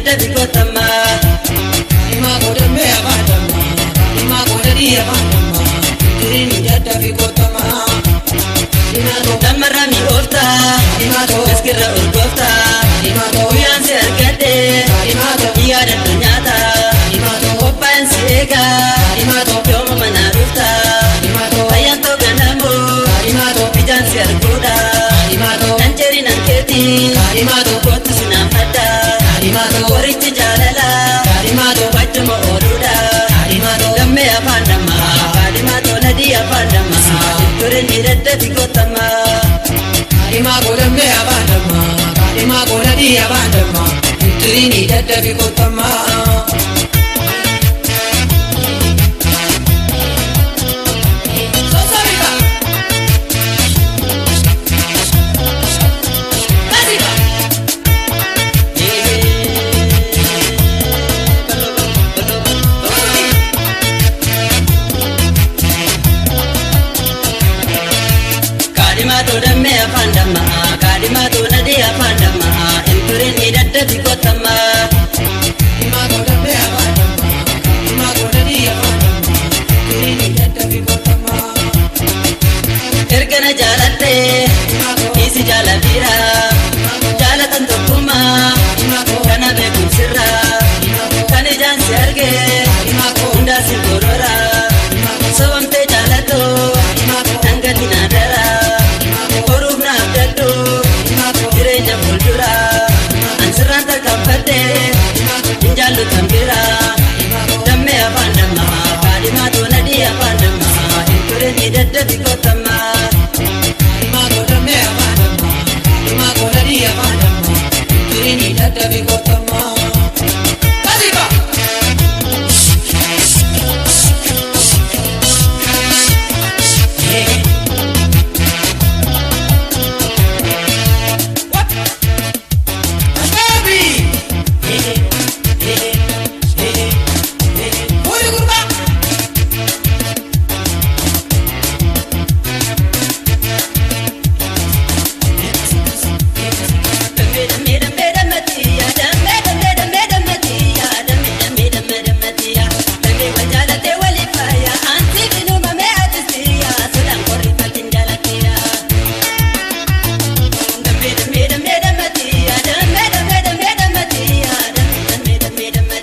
daddabi kotama. Kaadhimaa godhamee afaan dammaa, kaadhimaa godhanii afaan dammaa, tiriini daddabi kotama. Dammarra mi'oofta, miskirra urgoofta, guyyaan si argadhe, yaadadhu nyaata, qophaa'in si eega, yooma manaa dhufta, fayyaan too ganamoo, ijaan si arguudha, nan jeeri nan keeti, kootu si naafadha, qorichi jaalala, wajjuma ooluudha, lammee afaan dammaa, kaadhimaa tola afaan dammaa, tureen daddabi kotama. Kaadhimaa godhamee afaan dammaa, kaadhimaa godhanii afaan dammaa, tiriini daddabi kotama. Kaadhimaa toodhammee afaan dammaa, kaadhimaa toonadee afaan dammaa, intureen daddabi kotama. Kaadhimaa godhamee afaan dammaa, kaadhimaa godhanii afaan dammaa, tiriini daddabi kotama. Erga na jaalattee isi jaalladhiira, jaalatan tokkummaa kana beekumsirra, kan ijaan si argee hundaa si gorora, sobamtee jaalatoo dhangati naa dara, horuuf na abdadhu jireenya fuuldura, an sirraan tarkaanfadhee hin jaallu tambira, dammee afaan dammaa, kaadhimaa toonadii afaan dammaa, hin tureen daddabi kotama. Kaadhimaa godhamee afaan dammaa, kaadhimaa godhanii afaan dammaa, tiriini daddabi kotama. Kasiba! Baby! Fuudhi gurbaa! Damee damee damee damee damee damee damee damee damee damee damee.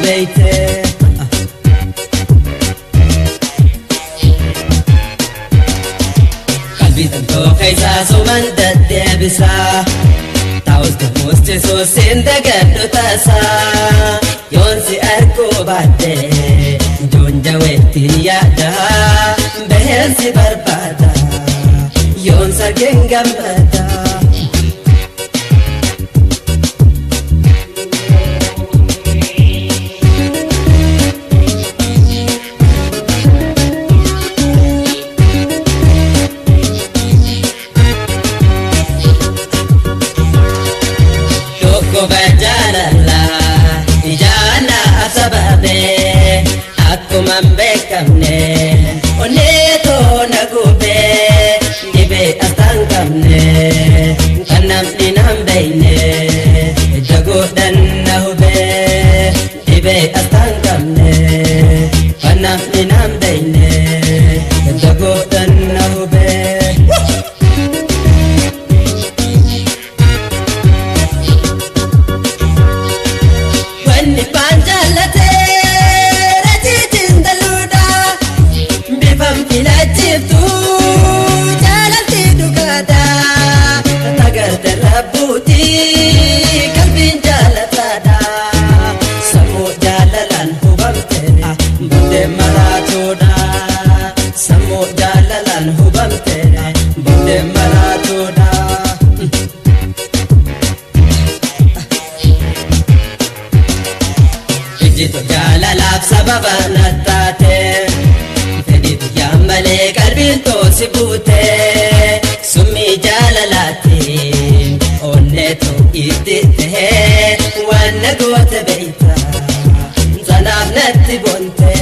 beeyte. Qalbii tantoo keessaa suman deddeebisaa. Ta'us gamoostisuu siin dagadhu tasaa. Yoon si arguu baadhe joonja weettiin yaada. Baheen si barbaada yoon sargeen gammada. Dhukkuba jaalalaa ijaanaaf sababee akkuma hin beekamne onnee toona gubee dhibee asxaan qabne kan namni nan beekne ija godhan na hubee dhibee asxaan qabne kan namni nan beekne ija godhan na hubee. Wanni baan jaallatee rajiitiin daluudha. Bifan filachiiftu jaalalti dhugaadha. Tagalte rabbuuti qalbiin jaalataadha. Sammuu jaalalaan hubamte buddeen maraatuudha. Sammuu jaalalaan hubamte buddeen maraatuudha. Ijjitu jaalalaaf sababa na taate. Fedhiitu yaa malee qalbiin toosi buute. Summii jaalalaatiin onneetu itti ta'ee waan na goote beeyta. Sanaaf natti boonte.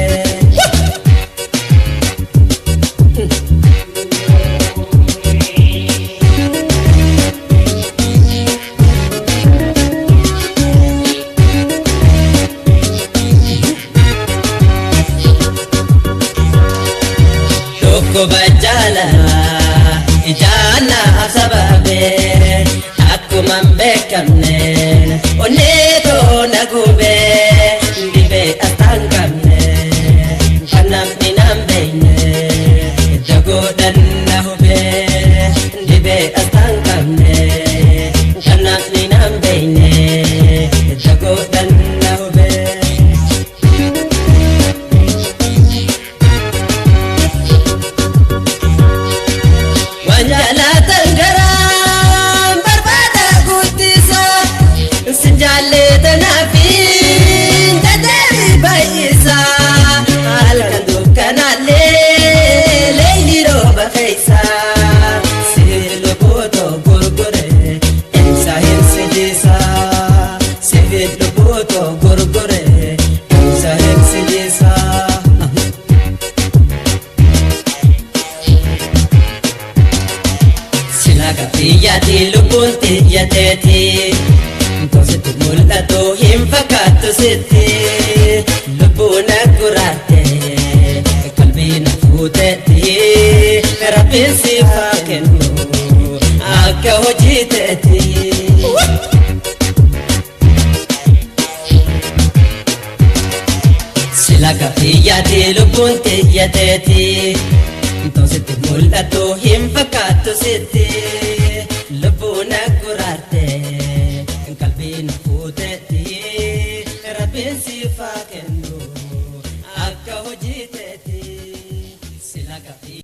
Dhukkuba jaalalaa ijaanaaf sababee akkuma hin beekamne onnee toona gubee dhibee asxaan qabne kan namni nan beekne ija godhan na hubee dhibee asxaan qabne kan namni nan beekne ija godhan na hubee. Waan jaalatan garaan barbaada guddisa. Sin jaallatanaaf dadhabii baay'isa. Halkan dukkanaallee leeyli rooba keessa. Siif lubbuutoo gurgure ibsa hin sidiisa. Siif lubbuutoo gurgure ibsa hin sidiisa. Sila gabbiyyaatii lubbuun xiyyateeti. Tositti mul'atu hin fakkaattu sitti. Lubbuun gurraatte qalbii na fuutetti. Rabbiin siif haa kennu akka hojii teeti. Sila gabbiyyaatii lubbuun xiyyateeti. Tositti mul'atu hin fakkaattu sitti. Lubbuun gurraatte qalbii na fuutetti. Rabbiin siif haa kennu akka hojii teeti. Sila gabbii.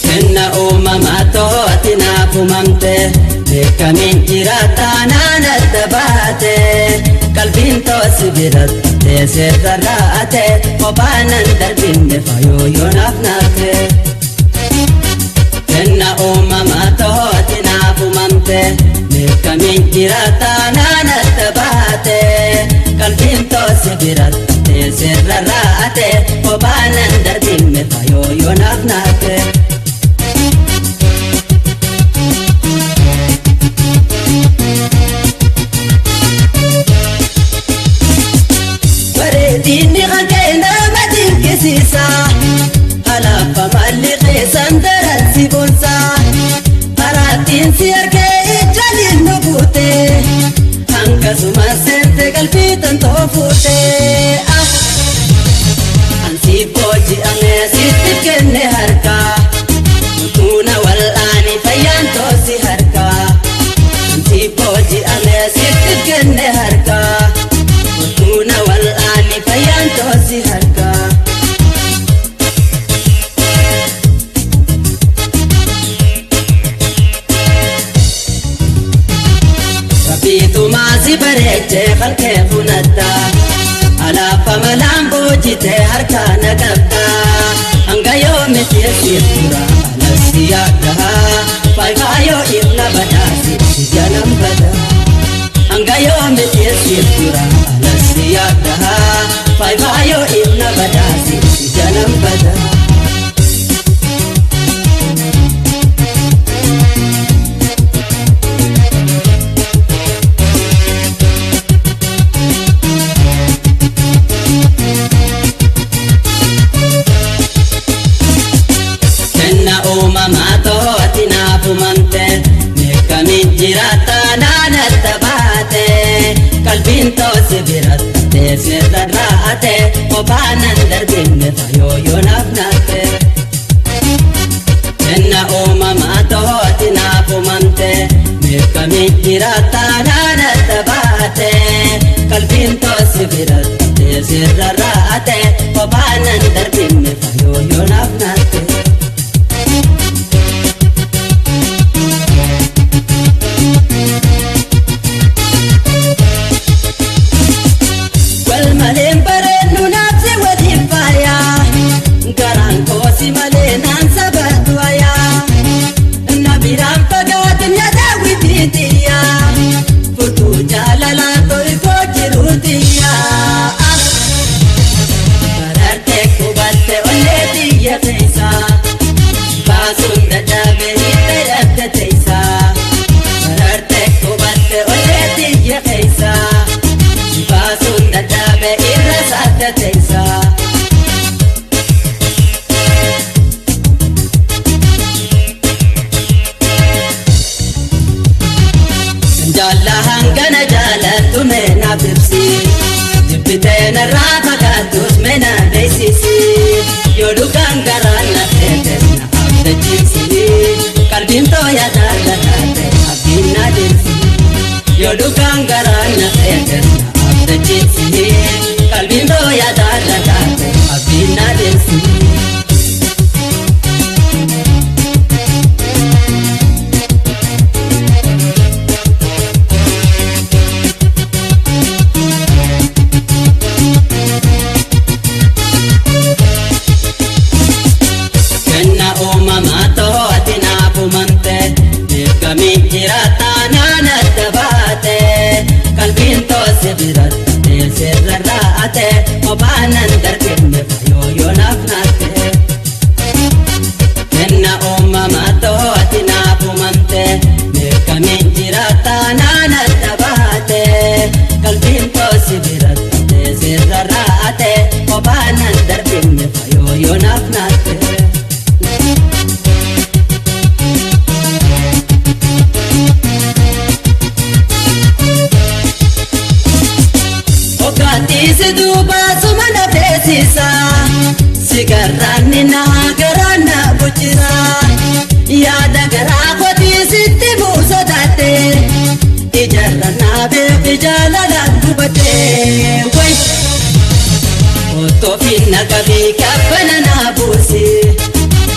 Kenna uumamaa to'ati naaf uumamte beekamiin jiraata naan adda baate qalbiin toosi biratti teessee rarraate kophaa nan darbinne fayyoo yoonaaf naafte. Kenna uumamaa to'ati naaf uumamte beekamiin jiraata naan adda baate qalbiin toosi biratti teessee rarraate kophaa nan darbinne fayyoo yoonaaf naafte. Akkuma seente qalbii tantoo fuutee Ansi booji'amee sitti kenne harkaa Utuuna wal'aani fayyaan toosi harkaa Ansi booji'amee sitti kenne harkaa Utuuna wal'aani fayyaan toosi harkaa. Rabbiitumaa si bareechee halkee funatta Alaafa malaan boojitee harkaa na qabda Hanga yoomi teessee tura alas yaadda Faayifaayoo ifna badhaasi si jalan bada Hanga yoomi teessee tura alas yaadda Faayifaayoo ifna badhaasi si jalan bada. Kenna uumamaa to'ati naaf uumamte Meeqamiin jiraata naannatti baate Qalbiin toosi biratti sirra raate Kophaa nan darbinne fayyoo yoo naaf naatte. Kenna uumamaa to'ati naaf uumamte Meeqamiin jiraata naannatti baate Qalbiin toosi biratti sirra raate Kophaa nan darbinne fayyoo yoo naaf naatte. Wal maleen bareennu naafsi waliin faayaa Garaan koosi malee naan sabatu ayaa Na biraan fagaatin yaada witiitiyaa Furtuu jaalalaa tolkoo jiruutiyaa Barartee qubatte onnee xiyya teessaa Baasuun dadhabee hitta hidhatte teessaa Barartee qubatte onnee xiyya teessaa Baasuun dadhabee irra saatte teessaa. Jaalla hangana jaalattu meena ibsi Jibbitee narraa fagaattus meena beeksisi Yoo dhugaan garaan na feetes na abdachiisi Qalbiin tooya jaalla taate abdiin na deemsi Yoo dhugaan garaan na feetes na abdachiisi Qalbiin tooya jaalla taate abdiin na deemsi. Kenna uumamaa to'ati naaf uumamte Beekamiin jiraata naannatti baate Qalbiin toosi biratti sirra raate Kophaa nan darbinne fayyoo yoo naaf naatte. Kenna uumamaa to'ati naaf uumamte Beekamiin jiraata naannatti baate Qalbiin toosi biratti sirra raate Kophaa nan darbinne fayyoo yoo naaf naatte. Hoggaatiisi duuba suma na feesisa Sigarraanni na garaa na buchira Yaada garaa kootiisitti buusotaate Ijaarra naa beeku jaalalaan gubate Wayi Otoo finna qabii kabbana naa buusi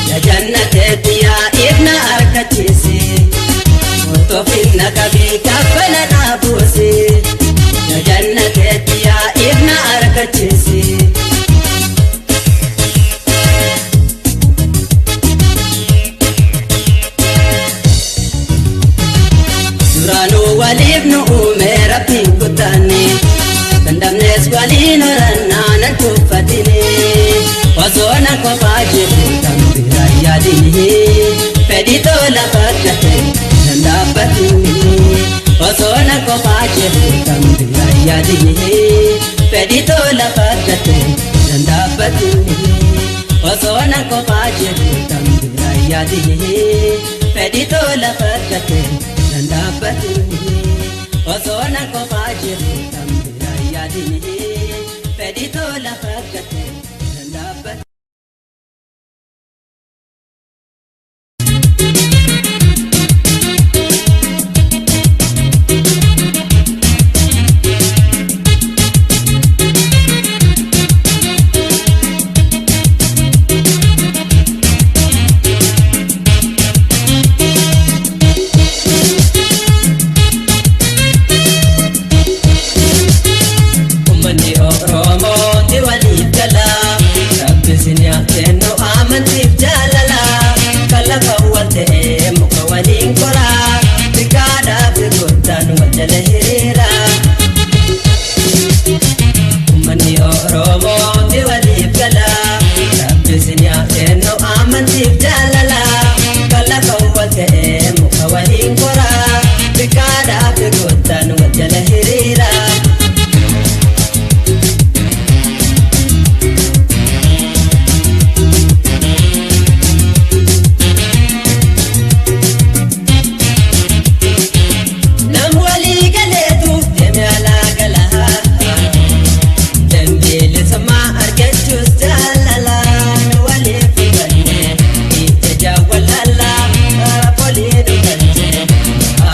Jajanna teetti yaa ifna argachiisi Otoo finna qabii kabbana naa buusi Jajanna teetti yaa ifna argachiisi. Duraanuu waliif nu uume rabbiin guddaan Dandamnees waliin horannaa nan tuffatini Osoo na kophaa jiru kan biraa yaadini Fedhii tola fakkate nan dhaabbatini Osoo na kophaa jiru kan biraa yaadini Fedhii tola fakkate nan dhaabbatini Osoo na kophaa jiru kan biraa yaadini Fedhii tola fakkate nan dhaabbatini. Osoo nan kophaa jiru kan biraa yaadini fedhii tola fakkaate nan dhaabbate. Uummanni Oromooti waliif gala. Rabbi isin haa kennu amantiif jaalala. Kan lafa wal ta'ee muka waliin kora. Xiqqaadhaa fi guddaan wal jala hiriira.